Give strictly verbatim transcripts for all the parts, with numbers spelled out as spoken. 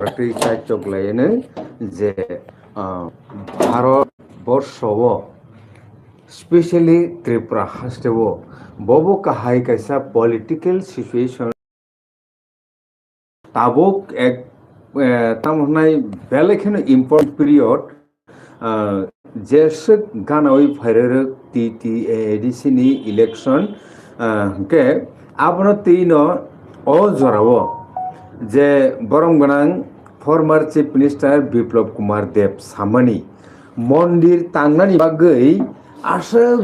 twi chaitok laino je, ah, Bharat borsho o, specially Tripura haste o, bobo kahai kaisa political situation. Tabuk ek, eh, tamo hwnai belai kheno important period, ah, jeswk ganawi phairarwk T T A A D C ni election, ah, hwnkhe abono twino o jorao je borom gwnang former Chief Minister Biplab Kumar Deb samani mondir tangnani bagwi aswk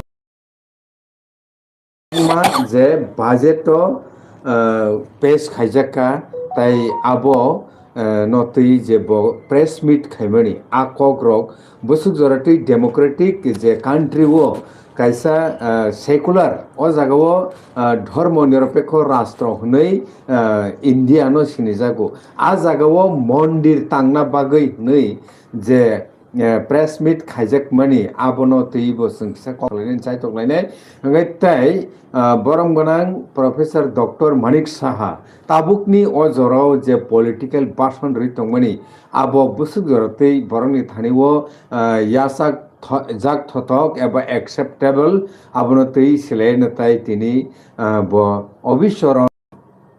ma je budget o, ah, pass khaijak kha, tai abo, ah, no twi je bo press meet khaimani a kok rok bwswk jora twi democratic je country o kaisa, ah, secular o jaga o, ah, dhormo nirapekho rastro hwnwi, ah, India no sinijago. A jaga o mondir tangna bagwi hwnwi je eh, press meet khaijakmani, abono twibo chwng kisa kok lainai, chaitok lainai. Hwnkhe tei, ah, borom gwnang Professor Doctor Manik Saha tabukni o jorao je political bhasan rwi tongmani, abo bwswk jora twi borokni thani o, ah, yasak tho-, jak thothok eba acceptable, abono twi swlaiwi tai tini, ah, bo obisoron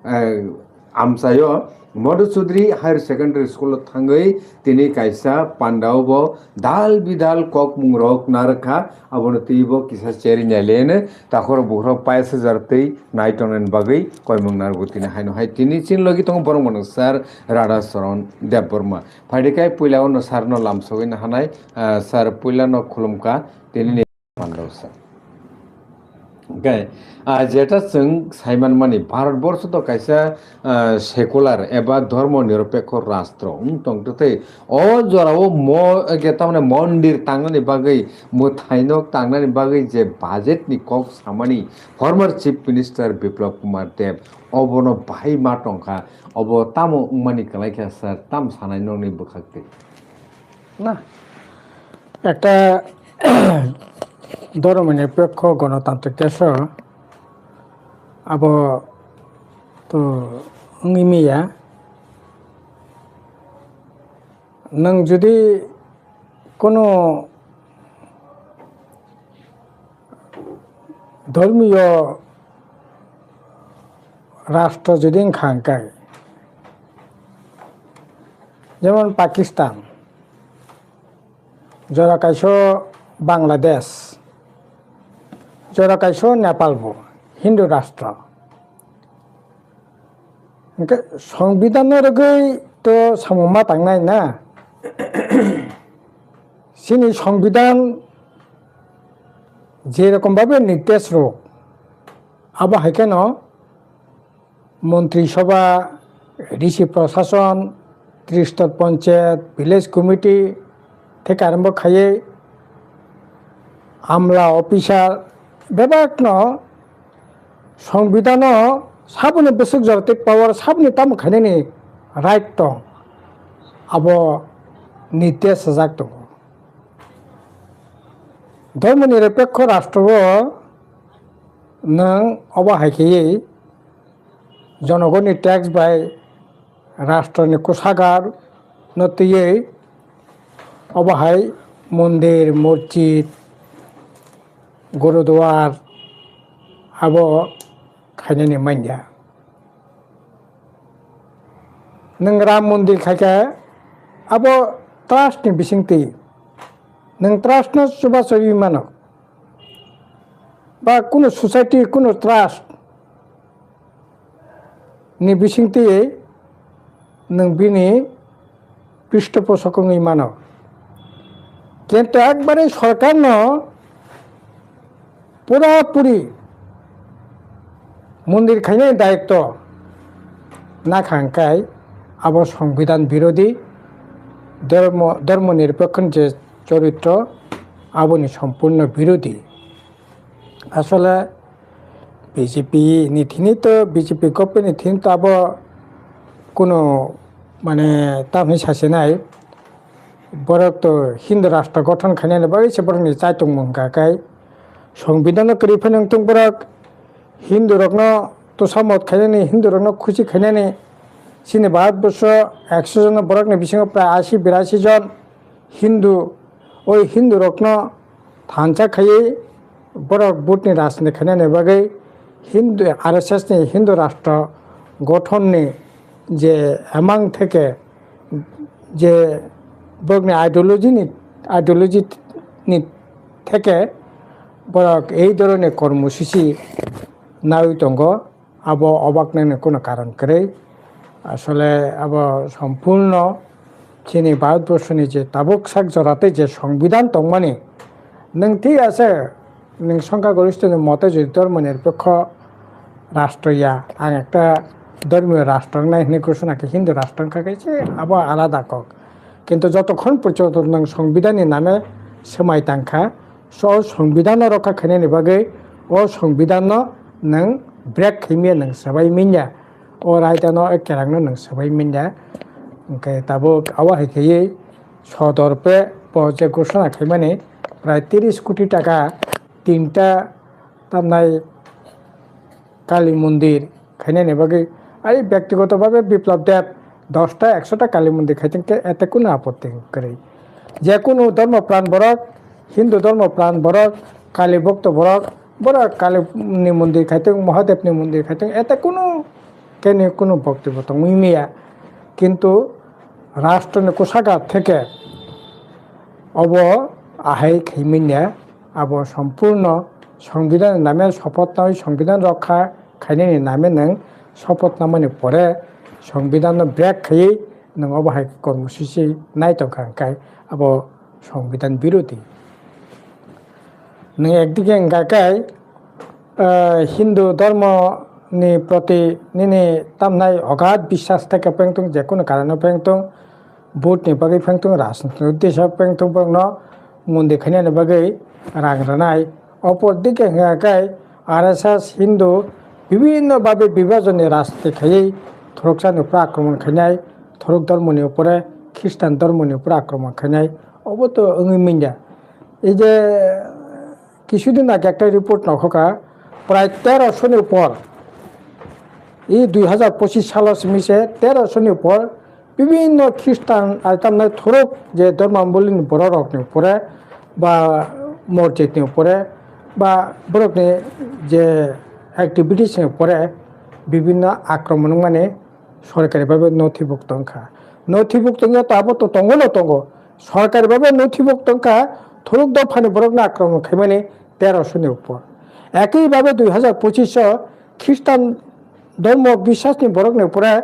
eh, amchaio Madhu Chaudhary Higher Secondary School o thangwi tini kaisa pandao bo dal bidal kokmung rok narwkha, abono twibo kisa cheri nyalene takhoro bukhro pais hajar twi nai tongnani bagwi koimung narwgo tini haino hai tini chini logi tongo borok mano sir Radha Charan Debbarma. Phaidi kai puila ono sir no lamsogwi nahanai, ah, sir puila no khulumkha tini ni pandao sa. Hwnkhe, ah, jeta chwng saimanmani, Bharat borsho to kaisa, ah, secular eba dhormo nirapekho rastro wng tongtwtwi, o jorao mo-, ege tamni mondir tangnani bagwi, mwthaino tangnani bagwi je budget ni kok samani former Chief Minister Biplab Kumar Deb obono bahai ma tongkha, obo tamo wngmani kwlaikha sir, tam sanai nokni bwkhaktwi? Na, একটা ধর্ম নিরপেক্ষ গণতান্ত্রিক দেশো abo to wngwi manya. Nwng jodi kono dhormiyo rastro jodi wngkha hwnkhe, jemon Pakistan, jora kaiso Bangladesh, jora kaiso Nepal bo Hindu rastro. Hwnkhe songbidan no rwgwi to samung ma tangnai na. Chini songbidan je rokom babe nirdesh rok, abo hai kheno Montri Sobha, D C Prashason, Tristor Ponchayat, Village Committee theke arombo khaiwi amla officer bebakno songbidan o saboni bwswk jora tei power saboni tamo khainani right tong, abo nirdesh sajak tongo. Dhormo nirapekho rastro o nwng obo hai khaiwi jonogoni tax bai rastroni kosagar no twiwi obo hai mondir, mosjid, gurudwar abo khainani manya. Nwng Ram Mondir khaikha, abo trust ni bisingtwi. Nwng trust no chubachu rwi mano. Ba kunu society, kunu trust ni bisingtwi nwng bini pristhoposhok wngwi mano. Kintu ekbare sorkarno pura puri mondir khainai dayitto nakha hwnkhe abo songbidan birodhi, dhormo, dhormo niripekkhoni je choritro aboni sompurno birodhi. Asole B J P ni thini to, B J P government ni thini to abo kuno mane tamni sasinai. Borok to Hindu rashtra gothon khainani bagwi se borokni chaitung mung kha kai. Songbidan no kwrwi phano wngthung borok Hindu rokno tosa mot khainani, Hindu rokno khusi khainani Chini Bharatborsho ekso jon borokni bisingo prai ashi birashi jon Hindu, oi Hindu rokno thansa khaiwi borok vote ni rajniti khainani bagwi Hindu, R S S ni Hindu rashtra gothon ni je amang theke je borokni ideology ni, ideology ni theke borok ei dhoroner kormosuchi nawi tongo. Abo obak nani kuno karon kwrwi. Asole abo sompurno chini Bharatborsho ni je tabuk sak jora tei je songbidan tongmani, nwng thik ase, nwng songkha gorishtho ni mote jodi dhormo nirpekho rashtra ya, ang ekta dhormiyo rashtra wngnai hinwi ghosona khe Hindu rashtra wngkha khe se abo alada kok. Kintu jotokhon porjonto nwng songbidan ni name swmai tangkha, so songbidan no rokha khainani bagwi o songbidan no nwng break khaimya nwng swbai minya, o raida no, o kerang no nwng swbai minya. Hwnkhe tabuk abo hai khaiwi sodor pe bo je ghosona khaimani prai tiris koti taka tinta tamnai Kali mondir khainani bagwi, ai byaktigoto bhabe Biplab Deb dosta ekshota Kali mondir khaitong khe ete kunu apotti kwrwi. Je kunu dhormo pran borok, Hindu dhormo pran borok, Kali bhokto borok, borok Kali ni mondir khaitong, Mahadev ni mondir khaitong, ete kunu keni kunu boktibo tongwi maya. Kintu rashtra ni kusaka theke obo ahai khaimanya. Abo sompurno songbidan ni name sopoth nawi songbidan rokha khainani name nwng sopoth namani pore songbidan no break khaiwi nwng obo hai kormosuchi nai tongkha hwnkhe abo songbidan birodhi. Nwng ekdike hwnkha khe, ah, Hindu dhormo ni proti nini tamnai ogat biswas theke pengtung, jekunu karano pengtung, vote ni bagwi pengtung, rajniti uddesho pengtung, borokno mondir khainani bagwi rang rwnai. Opor dike hwnkha khe R S S Hindu bibhinno bhabe bibhajon ni rajniti khaiwi thoroksa ni upore akromon khainai, thorok dhormo ni upore, Khristan dhormo ni upore akromon khainai, obo to wngwi manya. Ei je Kisudin age ekta report nokhoka, prai terosho ni upor, e dui hazar pochis salo simi se terosho ni upor bibhinno Khristan, ar tamni thorok je dhormamboli ni borok rok ni upore ba morjit ni upore ba borok ni je activities ni upore bibhinno akromon wngmani sorkari bhabe nothibhukto wngkha. Nothibhukto wngya to abo to tongo no tongo. Sorkari bhabe nothibhukto wngkha, thorok dophani borokno akromon khaimani terosho ni upor. Ekoi bhabe dui hazar pochis o Khristan dhormo biswasni borokni upore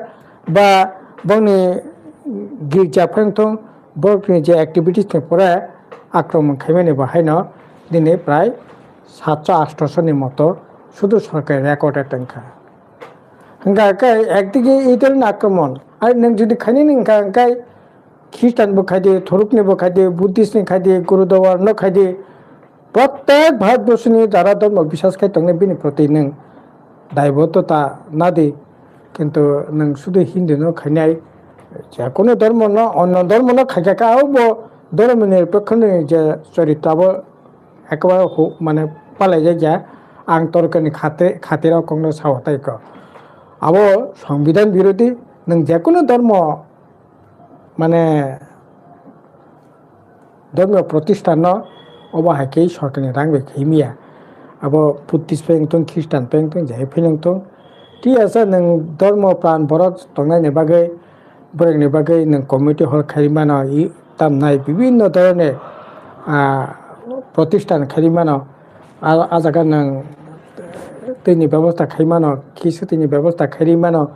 ba bongni girja phwrwngthung borokni je activities ni upore akromon khaimani bo haino nini prai satso astoso ni moto sudu sorkari recorded wngkha. Hingkha khe ekdigi Israel ni akromon, ai nwng jodi khainani hingkha khe Christian bo khaidi, Thorokni bo khaidi, Buddhist ni khaidi, Gurudwara no khaidi, prottek Bharatborsho ni jara dhormo biswas khai tongnai bini proti nwng daibotto ta nadi, kintu nwng sudu Hindu no khainai, je kono dhormo no, onno dhormo no khaikha khe, abo bo dhormo nirpekho ni je choritro abo ekebare hu-, mane palaijakya, ang torkani khate-, khatiro kokno sao tai kok. Abo songbidan birodhi, nwng jekunu dhormo, mane, dhormo protisthan no obo hai khe sorkarni rang bai khaimiya. Abo Buddhist pai wngthung, Christian pai wngthung, jai phai wngthung. Thik asa nwng dhormo pran borok tongnaini bagwi, borokni bagwi nwng committee hol khai mano, i tamnai bibhinno dhoroner, ah, protisthan khai mano. Ah, ah jaga nwng tini bebosta khai mano, kisa tini bebosta khai mano.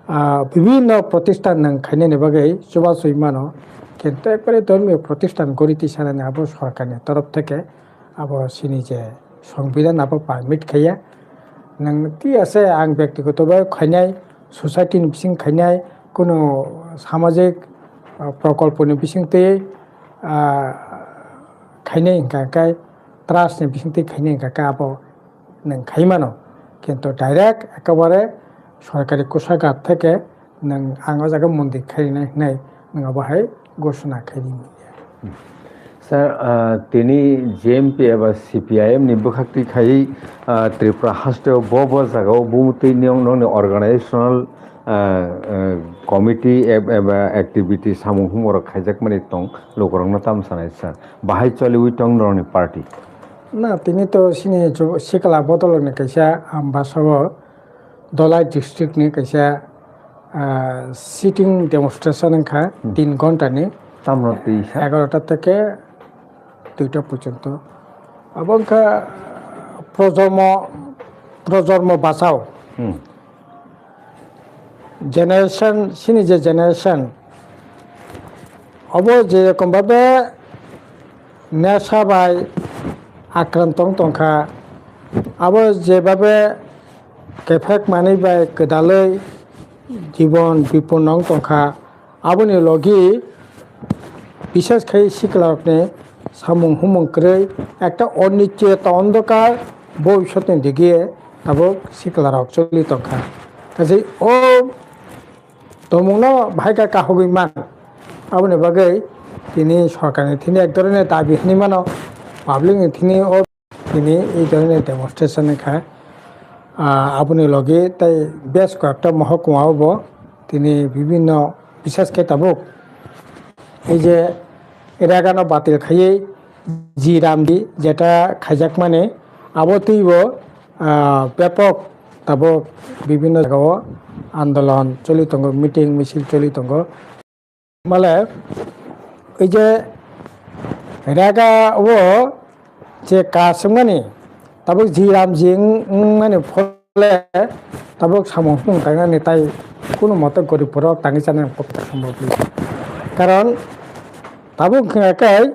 Ah, bibhinno protisthan nwng khainani bagwi chubachu mano, kintu ekbare dhormiyo protisthan gori twi sanani abo sorkarni torof theke abo chini je songbidan abo permit khaiya. Nwng thik ase ang byaktigoto bai khainai, society ni bising khainai, kunu samajik, ah, prokolpo ni bising twi, ah, khainai hingkha khe trust ni bising twi khainai hingkha khe abo nwng khai mano, kintu direct ekebare sorkari kusaka theke nwng ang o jaga mondir khai rinai hinwi nwng abo hai ghosona khai ri manya. Sir, ah, tini J M P eba C P I M ni bwkhak twi khai, ah, Tripura haste o bo bo jaga o bumutwi niyong nokni organizational ah, ah, committee eb-, eba activity samung humorok khaijakmani tong, lukurokno tamo sanai sir? Bahai choliwi tong norokni party? Na, tini to sini chu sikla bodolni kaisa Ambasao Dholai district ni kaisa, ah, sitting demonstration wngkha Hmm. tin ghonta ni. Tamno twi sa? Egarota theke duita porjonto. Abo wngkha projormo, projormo bachao. Hmm. Generation, sini je generation, obo je rokom bhabe nesha bai akranto wng tongkha, abo je bhabe kephek manwi bai kwdalwi jibon biponno wng tongkha, aboni logi bishes khai siklarokni samung humung kwrwi ekta onicheta ondokar bobisotni dige tabuk siklarok choli tongkha. Kaisa o tongmungno bahai khe kahugwi man. Aboni bagwi tini sorkarni thini ek dhoroner dabi hinwi mano, publicni thini o tini ei dhoroner demonstration wngkha. Ah, aboni logi tei bes koyekta mohokuma o bo tini bibinno, bishes khe tabuk ei je rega no batil khaiwi G Ramji jeta khaijakmani abo twibo, ah, bepok tabuk bibinno jagao andolon choli tongo, meeting misil choli tongo. Male, ei je rega o je kasumani tabuk G Ramji wng-, wngmani phole tabuk samung hung tangnani tai kunu mote gorib borok tangwi chanani pokta sambabli. Karon tabuk hwnkha khe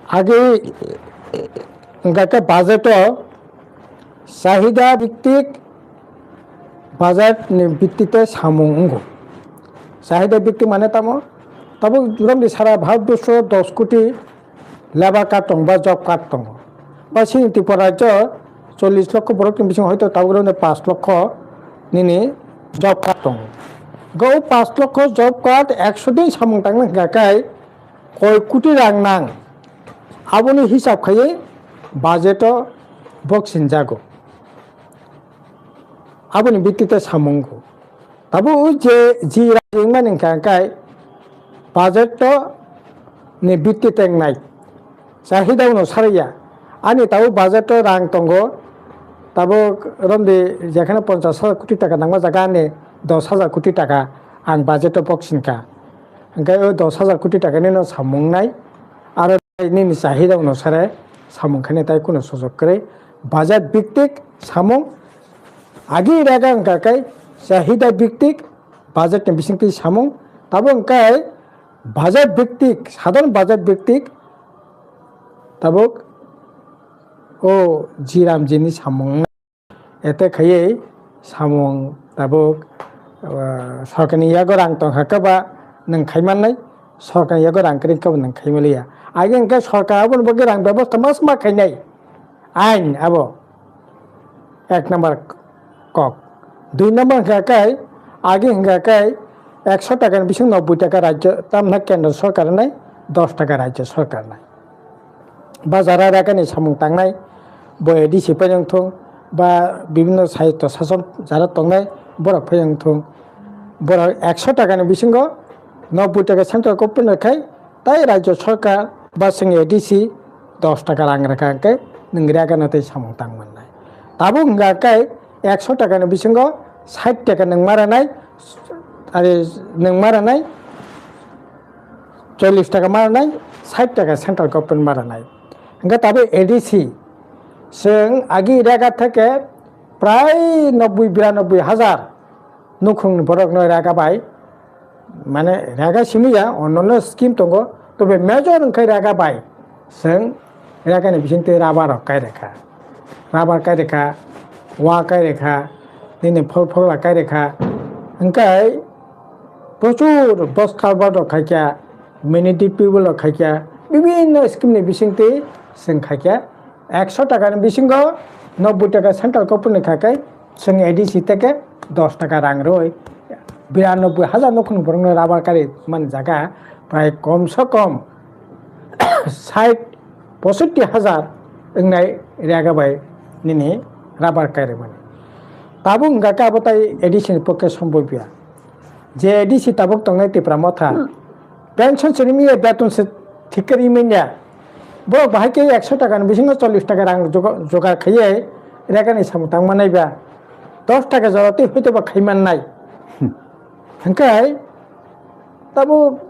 agi hwnkha khe budget o chahida bhittik budget ni bhittite samung wngo. Chahida bhittik mane tamo? Tabuk romdi sara Bharatbosho dos koti labour card tongo ba job card tongo. Ba chini Tripura rajyo chollish lokho borokni bisingo hoito tabuk romdi panch lokho nini job card tongo. Go panch lokho job card ekso din samung tangna hwnkha khe koi koti rang nang? Aboni hisab khaiwi budget o boksinjago. Aboni bhittite samungo. Tabuk je G Ramji wngmani hwnkha khe budget o ni bhitti tengnai. Chahida uno saraya. Ani tabuk budget o rang tongo. Tabuk romdi jekheno ponchash hajar koti taka nangma jaga ani dos hajar koti taka ang budget o boksinkha. Hwnkhe o dos hajar koti taka nino samung nai. Aro nini chahida uno sare samung khainai tai kunu sojok kwrwi. Budget bhittik samung. Agi rega wngkha khe chahida bhittik budget ni bisingtwi samung. Tabuk hwnkhe budget bhittik, sadharon budget bhittik tabuk o G Ramji ni samung. Ete khaiwi samung tabuk, ah, sorkarni yago rang tongkha khe ba nwng khai mannai, sorkarni yago rang kwrwi khe bo nwng khai manliya. Age hwnkhe sorkar aboni bagwi rang bebosta ma se ma khainai. Ain abo ek number kok. Dui number hwnkha khe, age hwnkha khe ekso takani bising nobboi taka rajyo, tamni kendro sorkar nai, dos taka rajyo sorkar nai. Ba jara rega ni samung tangnai, bo A D C phai wng thung, ba bibhinno sayitto sason jara tongnai, borok phai wng thung. Borok ekso takani bisingo nobboi taka central government rw khai, tai rajyo sorkar ba chwng A D C dos taka rang rwkha hwnkhe nwng rega no tei samung tang mannai. Tabuk hwnkha khe ekso takani bisingo sait taka nwng ma rwnai, are nwng ma rwnai, chollish taka ma rwnai, sait taka central government ma rwnai. Hwnkhe tabuk A D C chwng agi rega theke prai nobboi biranobboi hajar nukhungni borokno rega bai, mane rega simi ya, onnono scheme tongo, tobe major wngkhe rega bai chwng rega ni bisingtwi rubber rok kai rwkha, rubber kai rwkha, wa kai rwkha, nini phol phogla kai rwkha, hwnkhe prochur bus culvert rok khaikha, mini D P well rok khaikha, bibinno scheme ni bisingtwi chwng khaikha, ekso taka ni bisingo nobboi taka central government ni khaikhe, chwng A D C theke dos taka rang rwi biranobboi hajar nukhungni borokno rubber kari man jaga, prai kom se kom sait posotti hajar wngnai rega bai nini rubber kari mani. Tabuk wngkha khe abo tai A D C ni pokke sombobya. Je A D C tabuk tongnai Tipra Motha. Pension se rimi ya, beton se thik khe rimi ya. Borok bahai khe ekso taka ni bisingo chollish taka rang joga-, jogar khaiye regani samung tang manai ba. Dos taka jora twi hoito ba khai mannai. Hwnkhe tabuk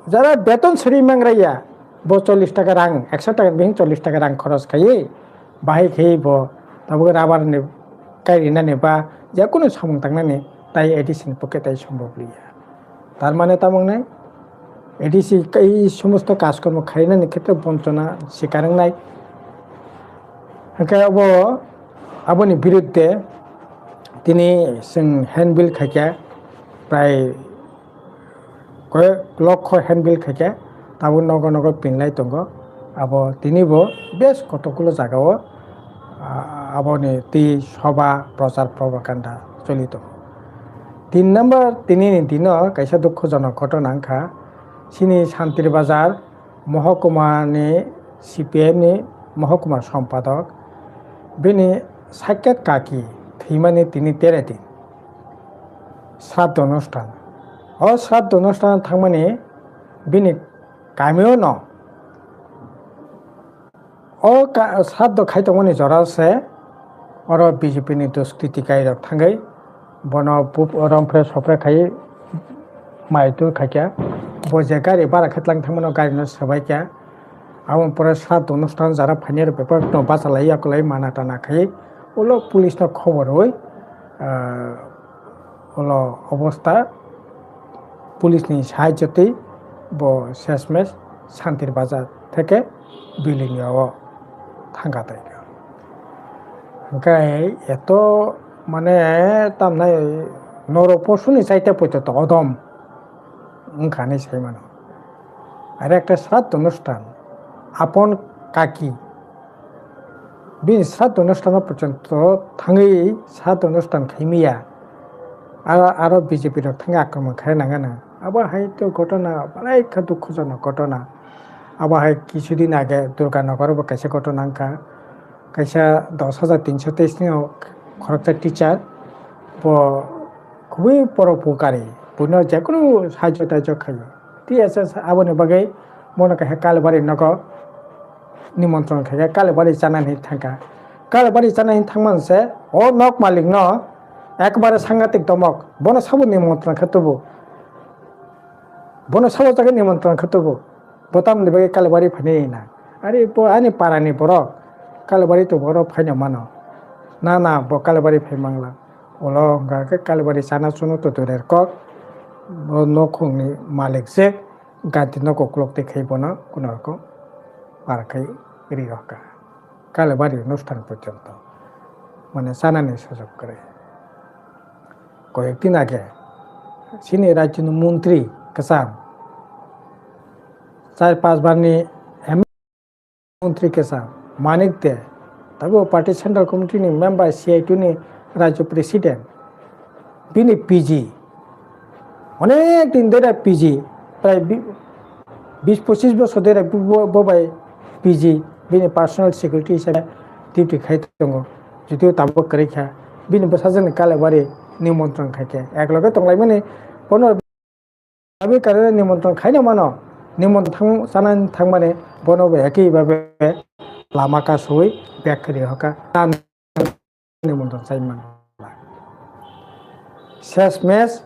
jara beton se ri mangraya, bo chollish taka rang, ekso taka ni bising chollish taka rang khoros khaiye. Bahai khe bo tabuk rubber ni kai rinani ba je kunu samung tangnani tai A D C ni pocket tai sombob liya. Tar mane tamo wngnai A D C kai somosto kajkormo khainani khetre bonchona sikar wngnai. Hwnkhe abo aboni birudde tini chwng handbill khaikha prai koyek lokho handbill khaikhe tabuk nogo nogo pinlai tongo. Abo tinibo bes kotogulo jagao, ah, aboni twi soba prochar propaganda choli tongo. Tin number, tinini dino kaisa dukhojonok ghotona wngkha. Chini Santir Bazar mohokuma ni C P M ni mohokuma sompadok bini sakhet kaki thwimani tini tere din. Sraddho onusthan. O sraddho onusthan thangmani bini kamio no. O ka-, sraddho khai tongmani jora se oro B J P ni duskriti kai rok thangwi bono pup-, romphre sophre khai mai tur khaikha. Bo je gari bara khe tlang thangmano gari no swbaikha. Aboni pore sraddho onusthan jara phainai rok bebak no bachalai yakolai mana tana khai ulo police no khobor rwi, ah, ulo obostha police ni sahajyo twi bo sesmes Santir Bazar theke Bilonia o thangkha tai. Hwnkhe eto mane tamnai norok posuni chaita poito to odom wngkha hinwi sai mano. Are ekta sraddho onusthan, apon kaki, bini sraddho onusthano porjonto thangwi sraddho onusthan khaimaya, aro, aro B J P rok thangwi akromon khaina nangana. Abo hai to ghotona belai kha dukhojonok ghotona. Abo hai kisudin age Durganagar bo kaisa ghotona wngkha. Kaisa dos hajar tinso teis ni o khoroksa teacher, bo khubui porokpokari, buino jekunu sahajyo taijyo khaio. T S S aboni bagwi bono kaisa Kalibari nogo nimontron khaikha, Kalibari chanani thangkha. Kalibari chanani thangmani se o nok malikno ekbare sangatik domok, bono sabo nimontron khe tubu. Bono sabo jaga nimontron khe tubu. Bo tamoni bagwi Kalibari phainai na. Are bo ani parani borok Kalibari to borok phaino mano. Na, na, bo Kalibari phai mangla. Ulo hwnkha khe Kalibari chana chuno to durer kok. Bo nokhungni malik se ganti no koklok twi khai bono kuno rokom par khai ri rokha. Kalibari onusthan porjonto mane chanani sujok kwrwi. Koyek din age chini rajyoni montri kwcham, char panch barni M L A montri kwcham Manik De, tabuk party central committee ni member, C I T U ni rajyo president, bini P G, onek din dera P G, prai bi-, bis pochis bosor dera bo, bo, bo bai P G, bini personal security hisabe duty khai tongo. Jotio tabuk kwrwi kha, bini bwsajwkni Kalibari nimontron khai khe, ek loge tonglaimani bono dabi karwi nimontron khaino mano, nimontron thang-, chanani thangmani bono bo ekhi babe lama kasui bag kwrwi hoka. Nimontron chai man. Sesmes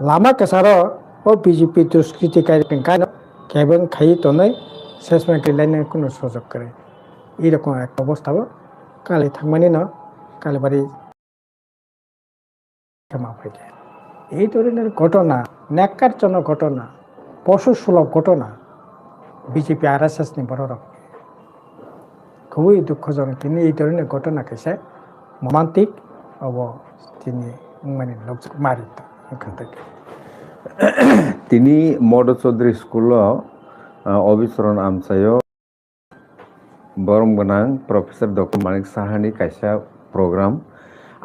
lama kwcharo o B J P duskriti kai tongkha no kebeng khai tonwi sesmes khe lainani kunu sojok kwrwi. Ei rokom ekta obostha o kali thangmani no Kalibari khema phaikha. Ei dhoroner ghotona, nekkarjono ghotona, posu sulob ghotona, B J P R S S ni bororok. Khubui dukhojonok tini ei dhoroner ghotona kaisa momantik obo tini wngmani nukjak mari ta wngkha tai. Tini Modo Chaudhary School o, ah, Obicharan amchaio borom gwnang Professor Doctor Manik Sahani kaisa program.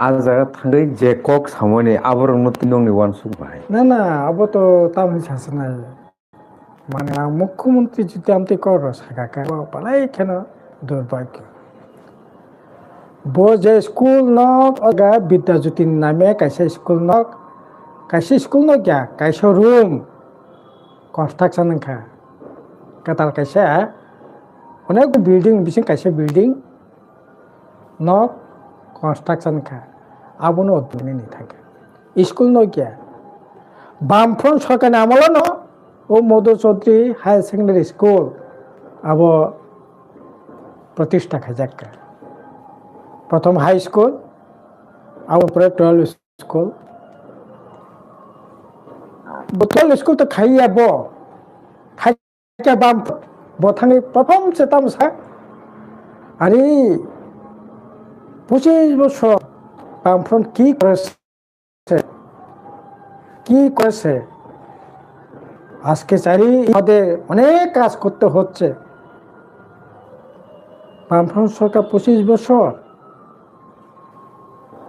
A jaga thangwi je kok samani aborokno twi nokni uansuk bai. Na, na, abo to tamoni sasanai. Mane ang mukhyamantri jodi amtwi kok rw sakha khe, abo belai kheno durbhagyo. Bo je school nok, o jaga Bidya Jyoti ni name kaisa school nok, kaisa school nok ya, kaisa room construction wngkha, kwtal kaisa, onek building bising kaisa building nok construction wngkha, abono nini thangkha. School no kya? Bamfront sorkar ni amolo no o Madhu Chaudhary Higher Secondary School abo pratishta khaijak kha. Prothom high school, abo pore twelve school. Bo twelve school to khaiya bo. Khe bam bo thangwi prothom se tamo sa, "Ari, pochis bosor Bamfront ki koreche, ki koreche? Aske chari mode onek kaj korte hocche. Bamfront sorkar pochis bosor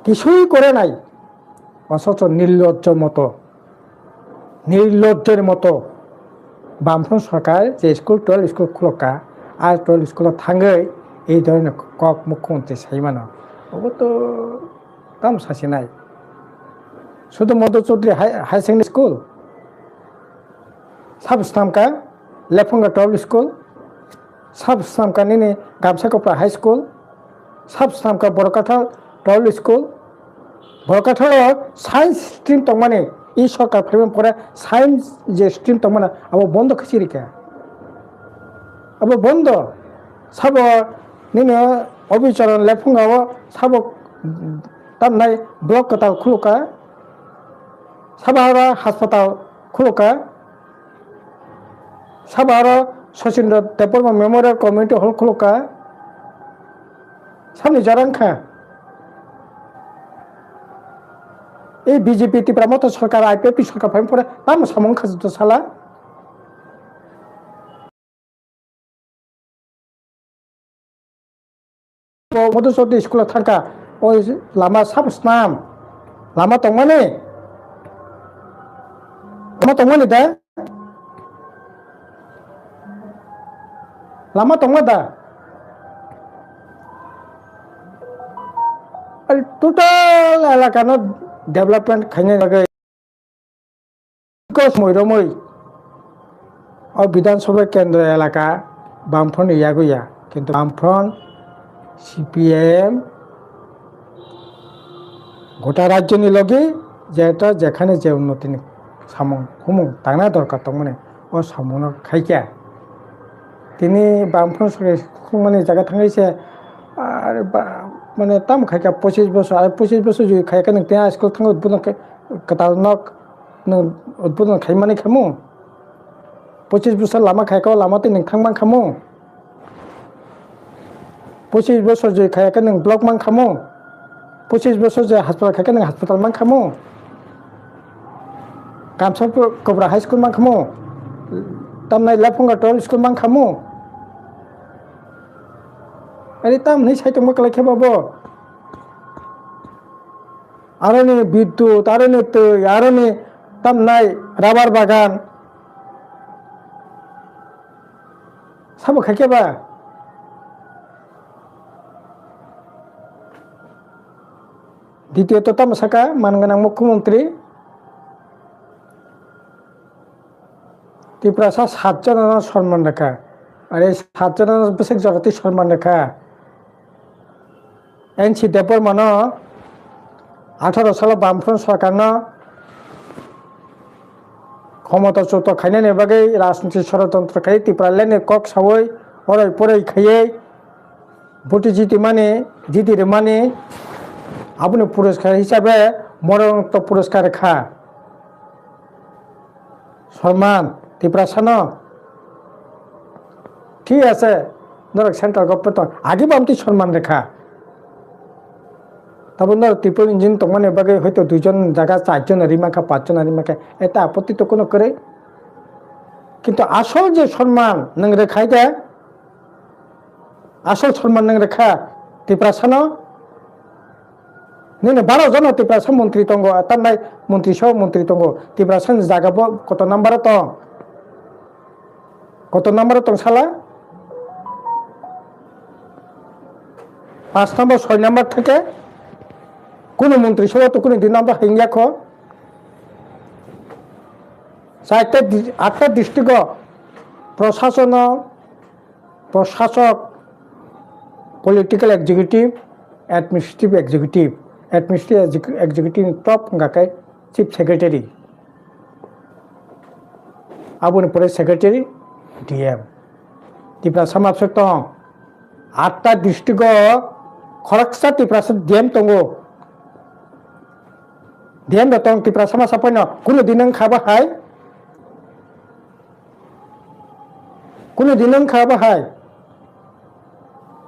কিছুই করে নাই, অথচ নির্লজ্জ মতো, নির্লজ্জের মতো বামফ্রন্ট সরকার যে স্কুল, টুয়েলভ স্কুল খুলকা, আর টুয়েলভ স্কুল থাঙ্গই এই ধরনের কক মুখ্যমন্ত্রী সাইমানো, ওগো তো তাম সাসি নাই। শুধু Madhu Chowdhury high, high secondary school, সাব স্থামকা, লেফুঙ্গা টুয়েলভ স্কুল, সাব স্থামকা নিনি গামছা কপড়া হাই স্কুল, সাব স্থামকা Borokathal twelve school, Borokathal science stream তংমানি, ই সরকার ফাইমন পরে সায়েন্স যে স্ট্রিম তংমানি, abo bondo khe chirika. Abo bondo. Sabo nini Obicharan Lephunga o sabo tamnai block kwtal khuluka. Sabo aro haspatal khuluka. Sabo aro Sachindra Debbarma Memorial Community Hall khuluka. Samni jorang kha. Ei B J P Tipra Motha Sarkar, I P F T sarkar phai phore tamo samung kha joto sala. Bo Madhu Chaudhary school thangkha, o lama sabo snam, lama tongmani, lama tongmani da, lama tongma da, total elaka no development khaina bagwi. Kosmoi romoi o Bidhan Sabha kendro elaka Bamfront ni yago ya, kintu Bamfront, C P I M gota rajyo ni logi jeta jekhane je unnoti ni samung humung tangna dorkar tongmani o samung no khaikha. Tini Bamfront sorkar khulumani jaga thangwi se, ar ba, mane tamo khaikha pochis bosor, ar pochis bosor jodi khaikha nang tei school thangwi budon khe kwtal nok. Nwng udbodon khaimani khamu? Pochis bosor lama khaikha, o lama twi nwng thang mankhamu? Pochis bosor je khaikha nwng block mankhamu? Pochis bosor je haspatal khaikha nwng haspatal mankhamu? Kamsa Kobra High School mankhamu? Tamnai Laphunga Town School mankhamu? Ari tamni saitongma kwlai khe babo? Aroni bidyut, aroni twi, aroni tamnai rubber bagan. Sabo khaikhe ba? Ditiyot tamo saka man gwnang mukhyamantri. Tiprasa satjonano sonman rwkha. Are satjonano bwswk jorati sonman rwkha. N C Debbarmano atharo salo Bamfront sorkarno khomota chuto khainani bagwi rajniti sorotontro khai Tipralandni kok sawi oroi poroi khaiwi boti jitimani, jiti rwmani aboni puraskar hisabe Moronokto puraskar kha. Sonman Tiprasano. Thik ase, norok central government to agi bamti sonman rekha. Tabo norok triple engine tongmani bagwi hoito duijon jaga charjon rimangkha, pachjon rimangkha, eta apotti to kono kwrwi. Kintu asol je sonman nwng rekhai de, asol sonman nwng rekha Tiprasano. Nini baro jono Tiprasa montri tongo, tamnai montri so montri tongo. Tiprasa ni jaga bo koto number o tong? Koto number o tong sala? Paanch number, soi number theke kuno montri sobha to kuno din number hingya kho. Chaita di-, atta district o prosasono, prosasok, political executive, administrative executive, administrative exec-, executive ni top wngkha khe chief secretary. Aboni pore secretary, D M. Tiprasa mapsok tong. Atta district o khoroksa Tiprasa D M tongo. D M da tong Tiprasa masa poino kuno din wngkha bo hai. Kuno din wngkha bo hai.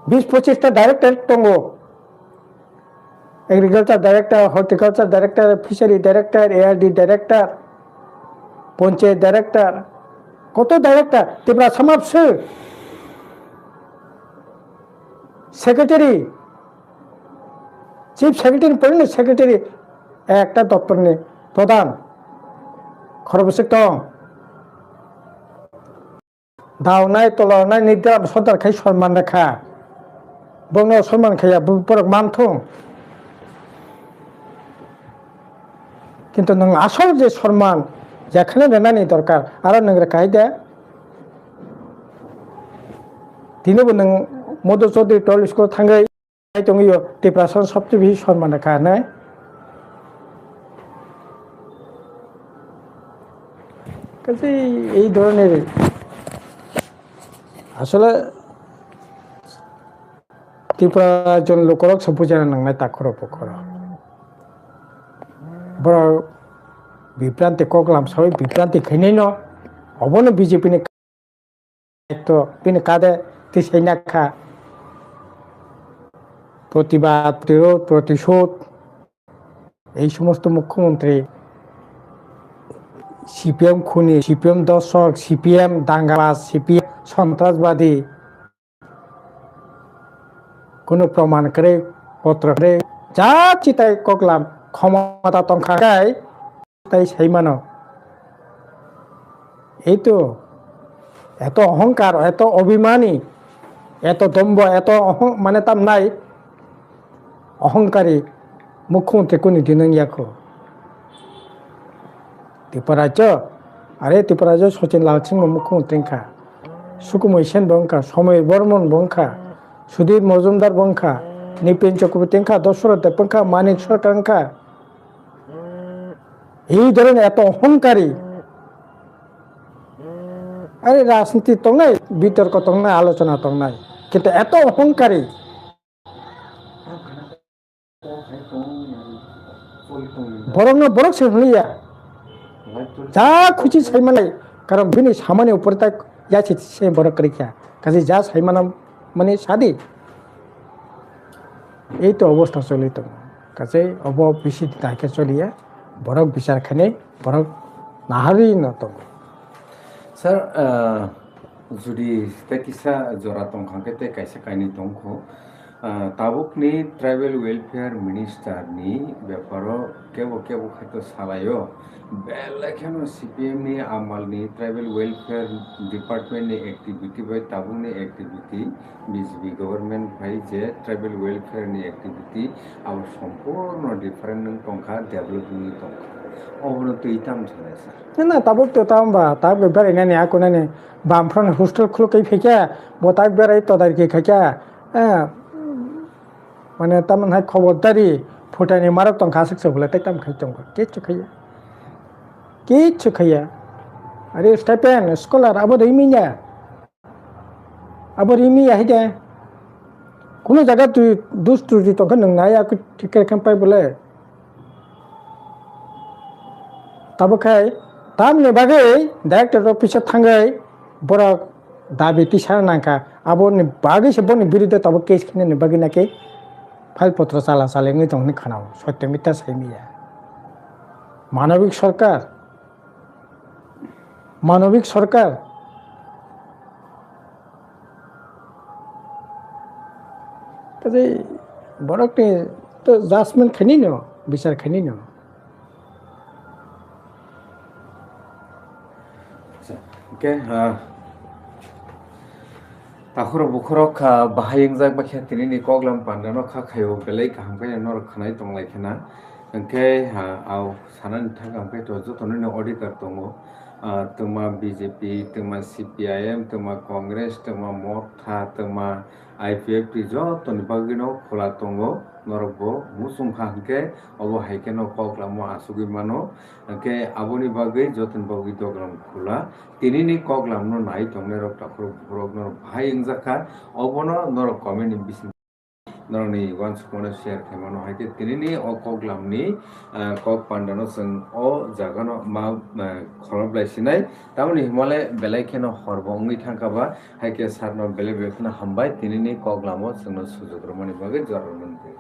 Bis pochista director tongo. Agriculture director, horticulture director, fishery director, A R D director, panchayat director, koto director, Tiprasa mapsok, secretary, chief secretary, permanent secretary, ekta doptor ni pradhan, khorokbwswk tong. Daunai, tolonai, nidra, sodar khai sonman rwkha. Bongno sonman khaiya, bo-, borok manthung. Kintu nwng asol je sonman, jekhane rwnani dorkar, aro nwng rwkha hai de. Tinibo nwng Madhu Chaudhary Tall School thangwi Hai tongwi o, Tiprasa sobse bisi sonman rwkha hinwi. Kaise ei dhoroner asole Tripura jon lukurok se bujana nangnai takhoro bukhoro. Borok bibranti koklam sawi bibranti khainai no, obono B J P ni to bini kade tisai nakha. Protibad, protirod, protishodh, ei somosto mukhyamantri C P M khuni, C P M dosok, C P M dangabas, C P M sontrasbadi. Kono proman kwrwi, potro kwrwi, ja chitai koklam khomota tongkha kai, tai sai mano. Ei to, eto ohongkar, eto obhimani, eto dombo, eto ohong-, mane tamnai ohongkari mukhyamantri kuni din wng yakho. Tripura rajyo, are Tripura rajyo Sachin Lal Singh bo mukhyamantri wngkha, Sukumoi Sen bo wngkha, Somoy Bormon bo wngkha, Sudip Mojumdar bo wngkha, Nipen Chakraborty wngkha, Dosoroth Deb wngkha, Manik Sarkar wngkha. Ei dhoroner eto ohongkari. Are rajniti tongnai, bitorko tongnai, alochona tongnai. Kintu eto ohongkari. Borokno borok se hwnliya. Ja khuchi sai manai. Karon bini samani upor tak ya se, se borok kwrwi kha. Kaisa ja sai mana mani sadi. Ei to obostha choli tongo. Kaisa obo bisi dai khe choliya. Borok bichar khainai, borok naharwi no tongo. Sir, ah, jodi tei kisa jora tongkha khe tei kaisa kainwi tongkho. Ah, tabukni Tribal Welfare Minister ni beparo kebo kebo khaito salaio. Belai kheno C P M ni amal ni Tribal Welfare Department ni activity bai tabukni activity B J P government bai je tribal welfare ni activity abo sompurno different wng tongkha, develop wngwi tongkha. Obono twi tam sanai sir. Na, na, tabuk to tam ba, tabuk berai nani, ako nani, bam phrang hostel khuluk kai phaikha, bo tak berai todar ki khaikha, eh, mane tamon hai khobor dari, phutani marok tongkha aswk se bole, tai tam khai tongkha, kichu khaiya. Kichu khaiya. Are stipend, scholar, abo rimi ya. Abo rimi ya hide. Kuno jaga tu dus tu di tongkha nung nai aku thik khe khem pai bole. Tabo khai tamni bagwi director office o thangwi borok dabi tisa nangkha. Aboni bagwi se boni biruddhe tabo case khinani bagwi naki file potro chala chala wngwi tongni khanao. Sotyo mita saimiya. Manobik sorkar. Manobik sorkar. Kaje borokni to judgment khainino, bichar khainino. Acha, okay, ah, Takhorok bukhorok kha bahai wngjak bakhe tinini koklam pandano kha khaio belai kaham khe norok khwnai tonglai khena. Hwnkhe ha, au sanani thangkha hwnkhe to joto nini odhikar tongo. Ah, twma B J P, twma C P I M, twma Congress, twma Motha, twma I P F T jotoni bagwino khula tongo. Norok bo muchung kha hwnkhe obo hai kheno koklamo achugwi mano. Hwnkhe aboni bagwi jotoni bagwi dogram khula. Tinini koklamno nai tongnai rok takhorok bukhorok norok bahai wngjak kha, obono norok comment ni bising norokni uansukmano share khaimano. Hai khe tinini o koklamni, ah, kok pandano chwng o jagano ma, ah, khoroplai sinai. Tamoni himale belai kheno horbo wngwi thangkha ba, hai khe sarno belai belai kheno hambai tinini koklamo chwngno sujok rwmani bagwi jora rwmani bagwi.